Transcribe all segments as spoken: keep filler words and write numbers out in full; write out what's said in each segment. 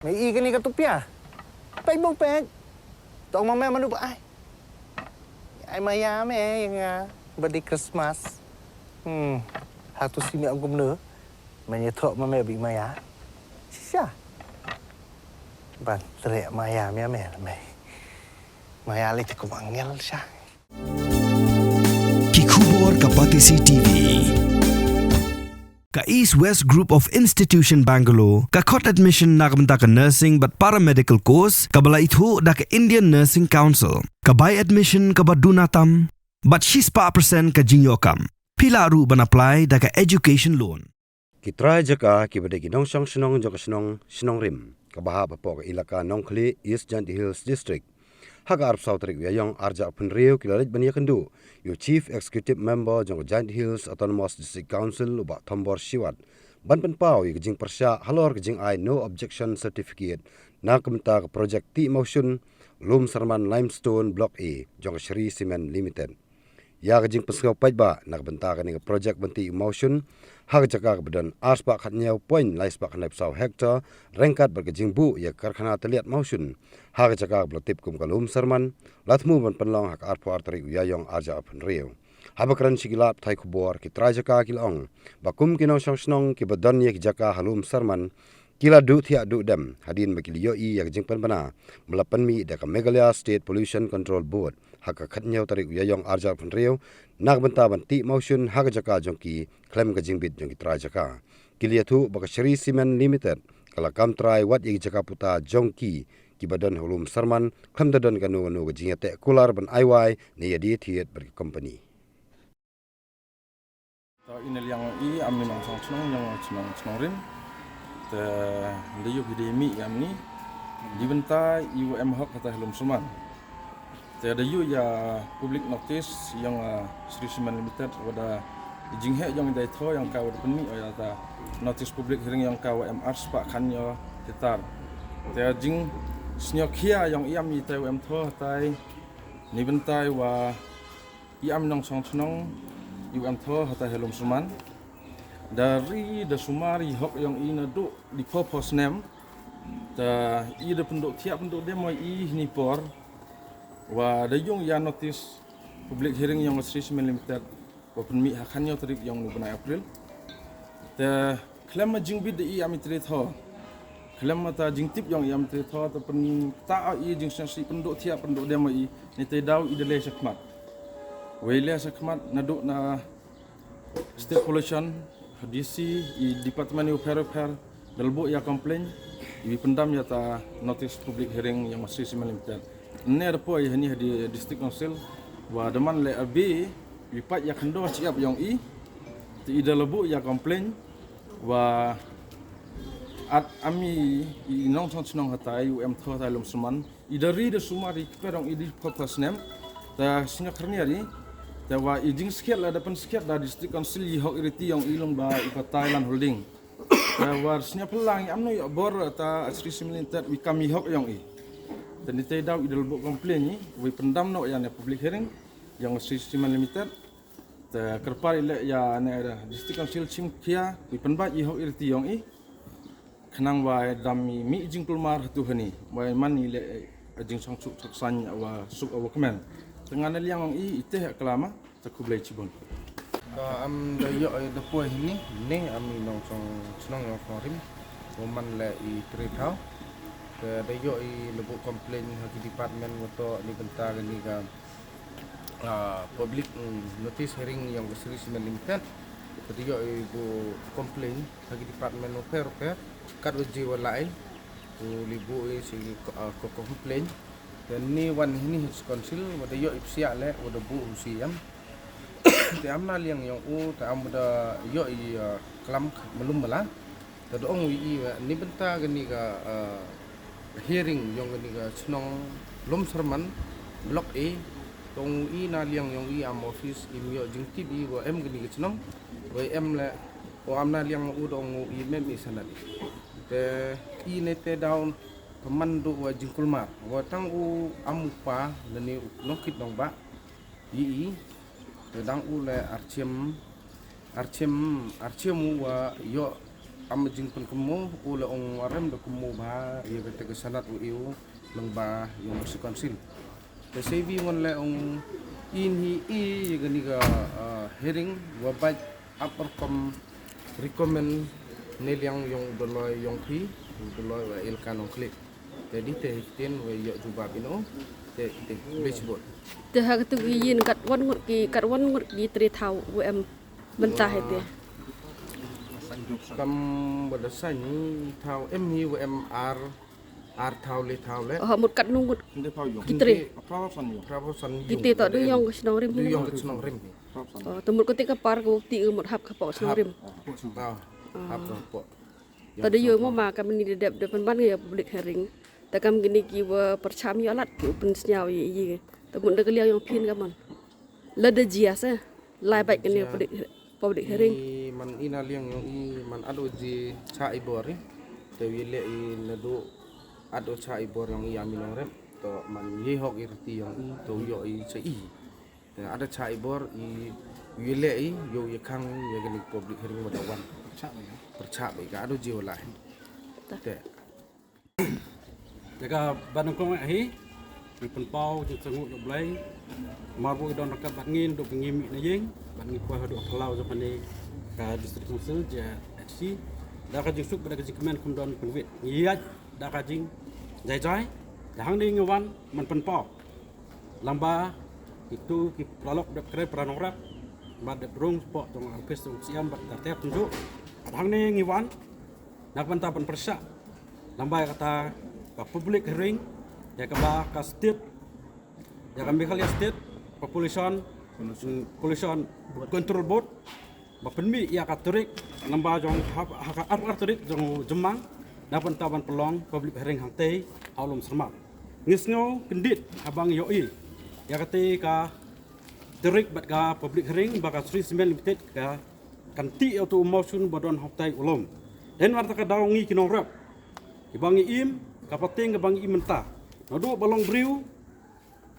Me i kane ka tupia. Peit bok peit. Tong ma me manu ba ai. Ai maya me ïa nga. Ba dei Christmas. Hmm. Hatu si me ong kumno. Me ïathuh ma me ba i maya. Shisha. Ban treh maya me me me. Maya lei te kum angel sha. Ki khubor ka Batesi T V. Ka East West Group of Institution Bangalore ka khot admission na ka bynta ka nursing bad paramedical course kaba la ithuh da ka Indian Nursing Council. Ka bai admission kaba duna tam bad shispah percent ka jingïoh kam. Phi lah ruh ban apply da ka education loan. Ki trai jaka kiba dei ki nongshong shnong jong ka shnong Shnongrim kaba hap hapoh ka ilaka Nongkhlieh, East Jaintia Hills District. Ha ka arphew saw tarik u Ïaïong arhajar arphew hynriew ki la leit ban ïakynduh ïa u Chief Executive Member jong ka Jaintia Hills Autonomous District Council u Bah Thombor Shiwat ban pynpaw ïa ka jingpyrshah halor ka jingai no objection certificate na ka bynta ka projek tih mawshun Lumsyrman Limestone Block A jong ka Shree Cement Limited. Ïa ka jingpynsngew paidbah na ka bynta kane ka projek ban tih mawshun ha ka jaka kaba don arspah khathynñiew point laispah khyndai phew saw hektar ryngkat bad ka jingbuh ïa ka karkhana tylliat mawshun ha ka jaka kaba la tip kum ka Lumsyrman la thmu ban pynlong ha ka arphew ar tarik u Ïaïong arhajar arphew hynriew. Haba kren sha ki lad pathai khubor ki trai jaka ki la ong ba kum ki nongshong shnong kiba don ïa ki jaka ha Lumsyrman ki la duh thiah duh dem hadien ba ki la ïohi ïa ka jingpynbna ba la pynmih da ka Meghalaya State Pollution Control Board ha ka khathynñiew tarik u Ïaïong arhajar arphew hynriew na ka bynta ban tih mawshun ha ka jaka jong ki khlem ka jingbit jong ki trai jaka. Ki la ïathuh ba ka Shree Cement Limited ka la kam trai wat ïa ki jaka puta jong ki kiba don ha Lumsyrman khlem da don kano kano ka jingïateh kular ban ai wai ne ïadie thied bad ka company. To i na liang i am i nongshong shnong ïa nga shnong Shnongrim. Te da ïoh i dei mih ïa mni. Di bynta i wa em hok kata ha Lumsyrman. Te da ïoh ïa public notice ïa nga Shree Cement Limited wa da i jingheh ïa nga dei tho ïa nga ka wa da pynmih ïa ta notice public hearing ïa nga ka wa em arspah khathynñiew hektar. Te jingsngewkhia ïa nga i am i te wa em tho tai ni bynta i wa i am nongshong shnong i wa em tho hata ha Lumsyrman. Da ri da sumar i hok ïa nga i naduh di pho pho snem. Ta i da pynduh thiah pynduh dem wa i hini por. Wa da ïung ïa notice public hearing ïa nga Shree Cement Limited wa pynmih ha khathynñiew tarik ïa nga u bnai April. Te khlem ma jingbit da i am i trei tho. Khlem ma ta jingtip ïa nga i am i trei tho ta pynta i jingsngewsih pynduh thiah pynduh dem wa i ni te daw i da leh shakhmat. Wei leh shakhmat naduh na State Pollution, D C, i department i u pher u pher, da la buh ïa complain, i pyndam ïa ta notice public hearing ïa nga Shree Cement Limited. Ne da poi hani ha di District Council, wa da man leh abi, i pat ïa khyndaw chiap ïa nga i, te i da la buh ïa complain, wa at am i nongshong shnong hata i wa em tho hata Lumsyrman, i da ri da sumar i kper ong i di pho pho snem. Ta sngewkhyrnia ri. Ta wa i jingskhiat la da pynskhiat da District Council i hok i riti ong i long ba i patai land holding. Ta wa sngewphylla i am no i bor ta Shree Cement Limited wi kam i hok ong i. Ta ni te daw i da la buh complain i wi pyndam no ïa ne public hearing ïa nga Shree Cement Limited. Ta kyrpad i leh ïa ne District Council chim khia wi pynbait i hok i riti ong i. Khnang wa dam i mih jingkulmar hatu hani wa man i leh, eh, jingsong suk suk sain wa suk wa kmen. Te nga na liang ong i i te ha klama te khublei chibun. Ka am da ïoh i da poi hani ne am i nongshong shnong ïa Shnongrim. Wa man leh i trei thaw. Te da ïoh i la buh complain ha ki department wa to ni bynta kani ka ah, public, mm, notice hearing ïa nga Shree Cement Limited. Ka da ïoh i buh complain ha ki department u pher u pher. Kat wa ji wa lai u li buh i si ko, ah, ko complain. Te ni wan hini hi council wa da ïoh i psiah leh wa da buh u si ïam. Te am na liang ïa u te am wa da ïoh i, ah, klam malum mala. Te da ong wi i wa ni bynta kani ka, ah, hearing ïong kani ka chnong Lumsyrman Block A. Te ong wi i na liang ïong i am office im ïoh jingtip i wa em kani ka chnong wa em leh wa am na liang u da ong wi i mem i sanad i. Te i ne te daw te man du wa jingkulmar wa tang u am u pa lane u nongkit nongbah. I i te dang u leh archim archim archim u wa ïoh Am jingpynkynmaw u la ong arem da kynmaw bha ïa kata ka sanad u ïa u lyngba ïa u Mercy Council. Te sei bi ngan la ong in hi i ïa kani ka hearing wa bad ap rukom recommend ne liang ïong doloi ïong phi u doloi wa Elaka Nongkhlieh. Te di te hiktin wa ïa jubab ino te te bejbot. Te ha katu ki yin kat wan ngut ki kat wan ngut ki tre thaw wa em. Mynta hi te. Kam bada sa ni thaw em hi wa em ar ar thaw le thaw le. Oh mut kat nungut. Ki tre. Prapor san yung. Ki te to du yong ka shnong rim. Du yong ka shnong rim. Oh te mut ka te ka par ka bukti ka mut hap ka pok shnong rim. Hap ka pok. Ta da yo mo ma kam ni da dep da pynban ka public hearing. Ta kam kini ki wa pyrcham yo lat ki u pynsnyaw yi yi. Ta mut da ka liang yong phin ka mon. La da jia se. Lai bait kani public public hearing. I man ina liang yong i man ado ji cha i bor i. Te wi le i nadu ado cha i bor yong i ami nong rem. To man ye hok i rti yong i to yo i cha i. Te ada cha i bor i wi le i yo i khang ya kani public hearing wa da wan. Cha ba ya. Pyrchah ba i ka ado ji wa lai. Te. Te ka ban kong hi. Ngi pynpaw jingsngew jong Blei. Mar bu i don ryngkat bad ngi ndu ngi mih na ïing bad ngi poi haduh phyllaw jong kane ka District Council J H C. Da ka jingsuk bad da ka jingkmen kum don pynwit. Ngi ïaid da ka jingjai jai. Da hangne ngi wan man pynpaw. Lamba kitu ki paralok dep kren para nongrep bad dep rung spok jong arpes jong siam bad da ter tunjuk. Bad hangne ngi wan na ka bynta ban pyrshah lamba ïa kata ka public hearing ïa kaba ka state ïa ka Meghalaya State Population Pollution Control Board ba pynmih ïa ka tarik lamba jong ha ha ka ar ar tarik jong u Jymmang na ka bynta ban pynlong public hearing hangtei ha u Lum Syrman. Ngi sngew kyndit haba ngi ïohi ïa kata ka tarik bad ka public hearing ba ka Shree Cement Limited ka kan tih ïa utu u mawshun ba don hangtei u lum. Dei namar kata ka daw ngi ki nongrep kiba ngi im ka pateng kaba ngi im mynta. Naduh ba long briew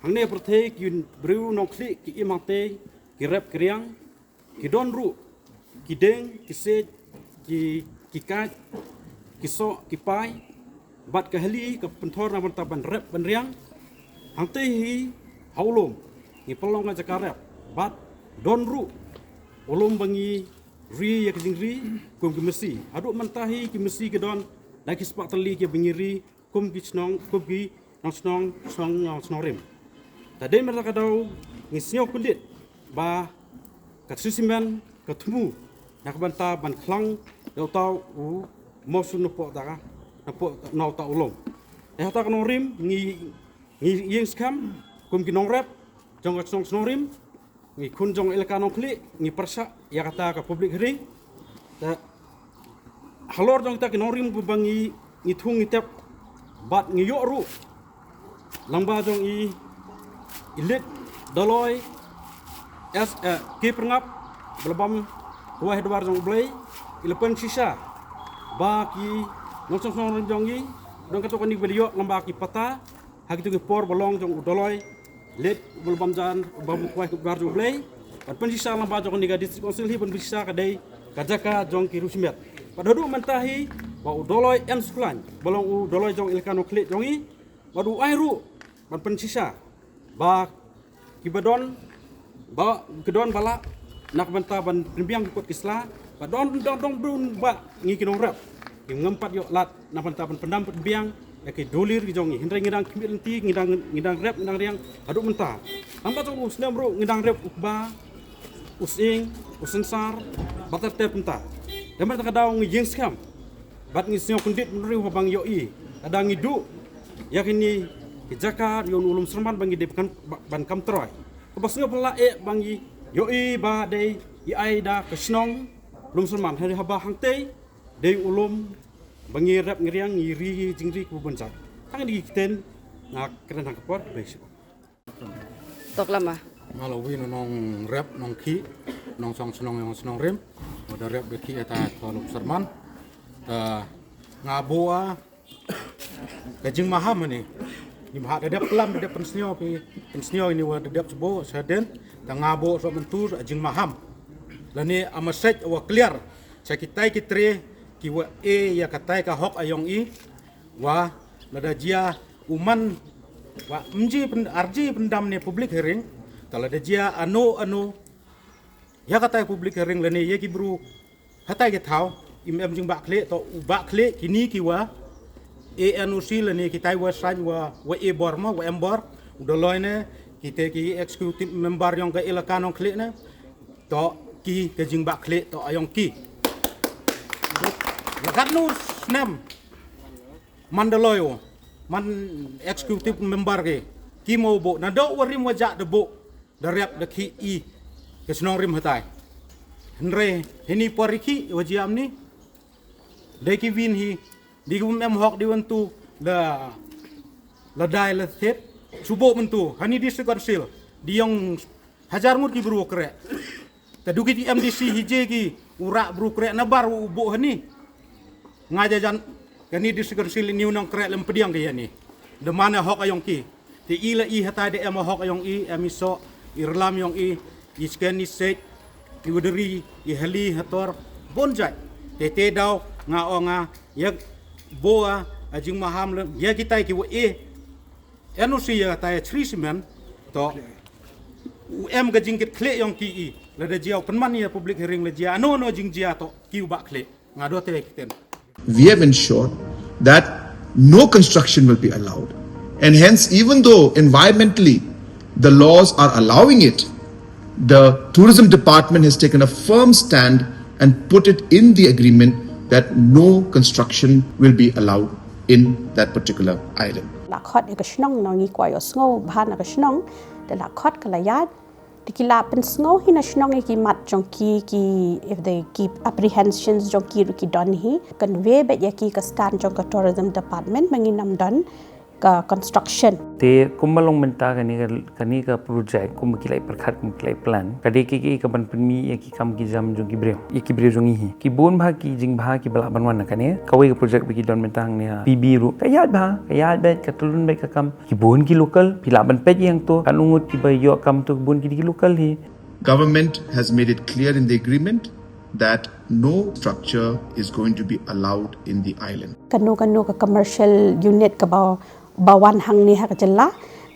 hangne pyrthei ki briew nongkhlieh ki im hangtei ki rep ki riang. Ki don ruh ki deng ki siej ki ki kait ki soh ki pai bad ka hali ka pynthor na bynta ban rep ban riang. Hangtei hi ha u lum ngi pynlong ka jaka rep bad don ruh u lum ba ngi ri ïa ka jingri kum ki masi. Haduh mynta hi ki masi ki don da ki spah tylli kiba ngi ri kum ki shnong kum ki nong shnong shnong nong shnong rim. Ta dei mynta ka daw ngi sngew kyndit ba ka Shree Cement ka thmu na ka bynta ban khlang ïa uta u mawshun na poh ta ka na poh na uta u lum. Ïa ta ka nong rim ngi ngi ïeng skhem kum ki nongrep jong ka shnong shnong rim. Ngi khun jong Elaka Nongkhlieh ngi pyrshah ïa kata ka public hearing. Te halor jong kita ki nongrim ba ngi ngi thung ngi tep bad ngi ïoh ruh lamba jong i i lit Doloi S eh, K Pyrngap ba la bam ha wai ha dwar jong U Blei i la pynshisha ba ki nongshong shnong rim jong i don kato kani ba la ïoh lamba ki pata ha kitu ki por ba long jong u Doloi Leit u Bul Bamjan u Bam Kwai Kut Bar Jublei. Ban pynshisha lang ba jong kane ka District Council hi ban pynshisha ka dei ka jaka jong ki riewshimet. Bad haduh mynta hi ba u Doloi N Sukhlain ba long u Doloi jong Elaka Nongkhlieh jong i bad u ai ruh ban pynshisha ba kiba don ba ki don ba lah na ka bynta ban pynbiang ki kot ki sla ba don don don brun ba ngi ki nongrep ki ngam pat ïoh lad na ka bynta ban pyndam pynbiang ïa ki dulir ki jong ngi. Hynrei ngi dang khmih lynti ngi dang ngi dang rep ngi dang riang haduh mynta. Nang ba jong u snem ruh ngi dang rep u kba u sying u synsar ba ter ter mynta. Dei mynta ka daw ngi ïeng skhem bad ngi sngew kyndit mynriew haba ngi ïohi lada ngi duh ïa kine ki jaka ïa u Lum Syrman ba ngi dei ban kam troi. Kaba sngewphylla eh ba ngi ïohi ba dei i ai da ka shnong Lum Syrman hynrei haba hangtei dei u lum ba ngi rep ngi riang ngi ri jingri kaba bun jait. Tang dei ki ktien nga kren ha ka por. Khublei shibun. Tok lama. Nga la uwei na nongrep nongkhih nongsong shnong ïong shnong rim. Nga da rep da khih ïa ta ha Lum Syrman. Ta nga buh ka jingmaham ïa ni. Ni bha da dep klam da dep pynsngew phi pynsngew ïa ni wa da dep sbo sha den. Ta nga buh shuwa mynta ka jingmaham lane a message wa clear sha kitai ki tre ki wa e ïa katai ka hok ayong i, wa lada jia u man wa mji pen-, arji pyndam ne public hearing, ta lada jia ano ano ïa katai public hearing lane ïa ki bru hatai ki thaw, im em jingbakhleh, to u bakhleh kini ki wa e N O C lane kitai wa sain wa, wa e bor ma, wa em bor, u Daloi ne, kite ki executive member yong ka elaka Nongkhleh ne, to ki ka jingbakhleh to ayong ki. Lakat nu snem man Daloi o, man executive member ki, ki mo bo na do warim wajak de bo da riak da ki i ke snong rim hatai. Hynre hini por i ki wajiam ni dei ki win hi, di ki em hok di wantu la, la dai la thet, subo mentu hani district council di yong hajar ngut ki bru kre. Ta du ki di M D C hi je ki u rak bru kre na bar u bo hani. Nga jajan kani district council ni u nong kre lem pediang ki yani. De mana hok ayong ki. Te i la i hatai de em hok ayong i, em i so, i relam yong i, i sken i sek, i waderi, i hali hator, bon jai. Te te daw nga o nga ïa bo a jingmaham lem ïa kitai ki wa e N O C ïa tai chri simen to u em ka jingkit khleh yong ki i. Lada jia u pynman ïa public hearing la jia ano ano jingjia to ki u bakhleh. Nga do te kiten. We have ensured that no construction will be allowed. And hence, even though environmentally the laws are allowing it, the tourism department has taken a firm stand and put it in the agreement that no construction will be allowed in that particular island. La khot ïa ka shnong nong i kwai o sngew bha na ka shnong, da la khot ka la ïaid, da ki la pynsngew hi na shnong ïa ki mat jong ki, ki, if they keep apprehensions jong ki ruh ki don hi, convey bad ïa ki ka stand jong ka tourism department ma ngi nam don ka construction. Te kumba long mynta kane ka kane ka project kumba ki lai pyrkhat kumba ki lai plan. Ka dei ki ki ka ban pynmih ïa ki kam ki jam jong ki briew. Ïa ki briew jong ngi hi. Ki bun bha ki jingbha ki ba lah ban wan na kane. Kawei ka project ba ki don mynta hangne ha P B ruh. Ka ïaid bha, ka ïaid bad ka tlun bad ka kam. Ki bun ki local, phi lah ban peit ïa to. Kan ungut ki ba ïoh kam to ki bun ki di ki local hi. Government has made it clear in the agreement that no structure is going to be allowed in the island. Kano kano ka commercial unit ka ba ba wan hangne ha ka jylla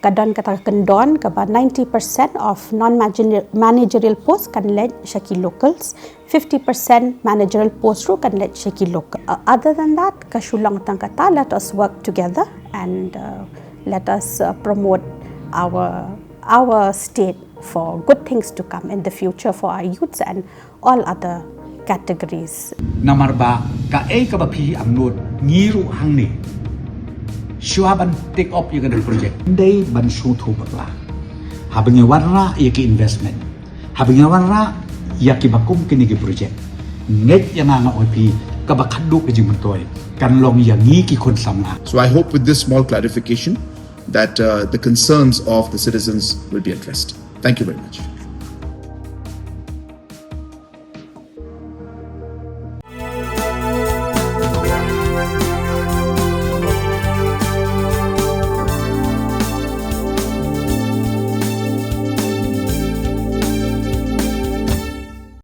ka don kata ka kyndon kaba ninety percent of non managerial post kan leit sha ki locals, fifty percent managerial post ruh kan leit sha ki local. Uh, other than that, ka shu long tang kata, let us work together and uh, let us uh, promote our our state for good things to come in the future for our youths and all other categories. Namar ba kaei kaba phi angnud ngi ruh hangne. Shuwa ban take up ïa ka project. Ndei ban shu thu bakla. Haba ngi wanrah ïa ki investment. Haba ngi wanrah ïa ki bakum kine ki project. Ngeit ïa nga nga oi phi kaba khadduh ka jingmyntoi kan long ïa ngi ki khun samla. So I hope with this small clarification that uh, the concerns of the citizens will be addressed. Thank you very much.